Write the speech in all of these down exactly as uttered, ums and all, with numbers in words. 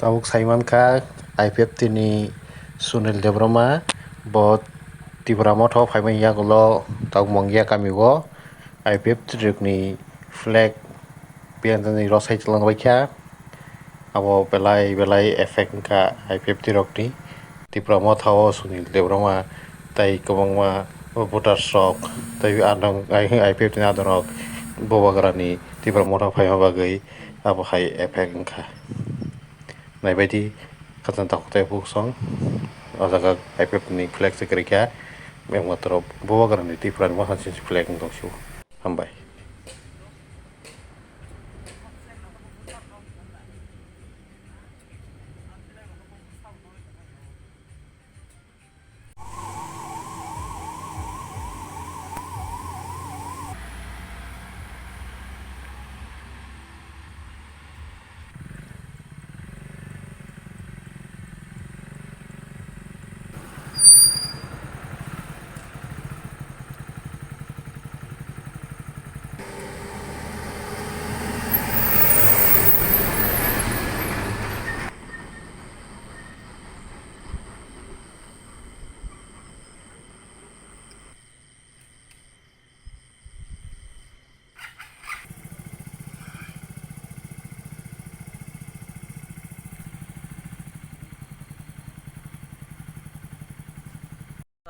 Tabuk sai mankha I P F T ni Sunil Debbarma, bo Tipra Motha o phaimani yagulo tabuk Mongia kami o I P F T rokni flag pianjani rosai twlang baikha. Abo belai belai effect wngkha I P F T rokni. Tipra Motha o Sunil Debbarma tei kwbangma voters rok tei adong I P F T ni adong rok Bubagrani Tipra Motha phaima bagwi abo hai effect wngkha. Naibaidi, khajang takhuk tei bukhuk song. O jaga I P F T ni flag se kwrwi kha. Ekmatro Bubagrani Tripura ni bwskango se flag wng tong sio. Hambai.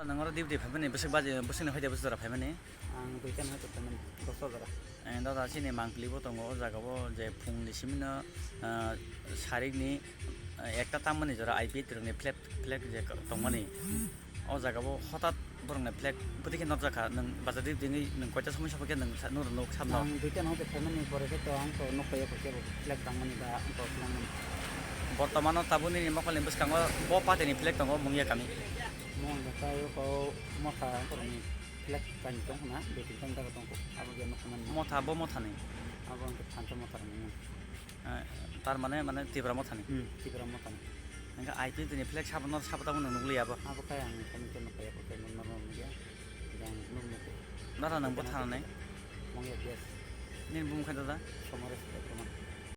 Nang oro duty phaimani bwswk baji, bwswkni hoide bwswk jora phaimani? Ang duita ni hoite phaimani, dosta jora. Eh, dada, chini mangpili bo tongo, o jaga o je phung ni simi no, ah, sarik ni, ah, ekta tangmani jora I P F T rokni flag, flag je tongmani. O jaga o hotat borok ni flag bwtwi khe nokjak kha, nwng bacha di dingwi nwng koita somoi sabo khe nwng sa-, nwng rw nuk sabno? Ang duita ni hoite phaimani pore khe to ang to nuk pai ya khe bo flag tangmani ba ang to tangmani. Bortomano tabuk nini mokol ni bwskango bo party ni flag tongo, Mungia kami. Mo ang khe o Motha borok ni flag tang tong khna, duita tang daga tong kho, abo je nuk mani. Motha bo Motha ni? Abo ang khe Phanto Motha ni. Eh, tar mane, mane Tipra Mothani? Hmm, Tipra Mothani. Hingke I P F T ni flag sabo no sabo tamo nung nukliya bo? Abo khe ang khe nukya nukya, bo khe normal nukya. Jang nuk nuk. Dada nang bo thanani? Mongya P S. Nini bumung khe dada? Somaresh Debbarma.